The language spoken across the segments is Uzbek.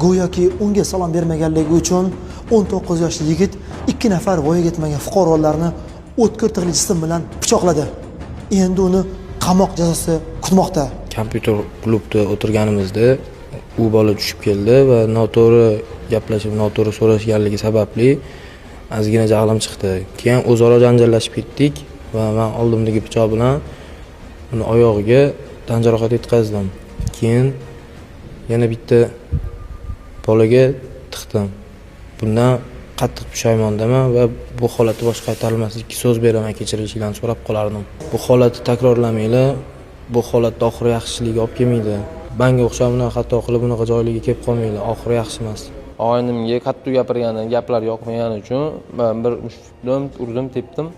Go'yoki unga salom bermaganligi uchun 19 yoshli yigit ikki nafar voyaga yetmagan fuqarolarni o'tkir tig'li jism bilan pichoqladi. Endi uni qamoq jazosi kutmoqda. Kompyuter klubda o'tirganimizda u bola tushib keldi va noto'g'ri gaplashib, noto'g'ri so'rashganligi sababli ozgina jahlim chiqdi. Keyin o'zaro janjallashib ketdik va man oldimdagi pichoq bilan uni oyog'iga tan jarohati yetkazdim. Keyin yana bitta bolaga tiqdim. Bundan qattiq pushaymondaman va bu holatni boshqa qaytarilmasligiga so'z beraman, kechirishingizni so'rab qolardim. Bu holatni takrorlamanglar, bu holatda oxiri yaxshilikka olib kelmaydi. Manga o'xshab bunaqa xato qilib, bunaqa joylarga kelib qolmanglar, oxiri yaxshi emas. Og'aynimga qattiq gapirgani, gaplar yoqmagani uchun man bir musht tutdim, urdim, tepdim.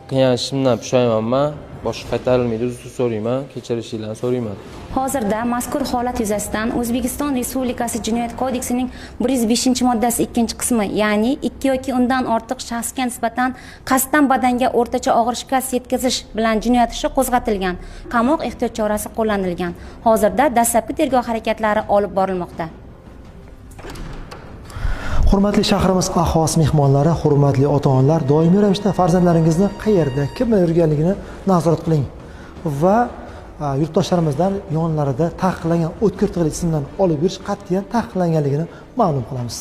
Qilgan ishimdan pushaymonman, boshqa qaytarilmaydi, uzr so'rayman, kechirishingizni so'rayman. Hozirda mazkur holat yuzasidan O'zbekiston Respublikasi Jinoyat kodeksining 105-moddasi 2-qismi, ya'ni ikki yoki undan ortiq shaxsga nisbatan qasddan badanga o'rtacha og'ir shikast yetkazish bilan jinoyat ishi qo'zg'atilgan. Qamoq ehtiyot chorasi qo'llanilgan. Hozirda dastlabki tergov harakatlari olib borilmoqda. Hurmatli shahrimiz aholisi mehmonlari, hurmatli ota-onalar, doimiy ravishda farzandlaringizni qayerda, kim bilan yurganligini nazorat qiling va yurtdoshlarimizdan yonlarida taqiqlangan o'tkir tig'li jismdan olib yurish qat'iyan taqiqlanganligini ma'lum qilamiz.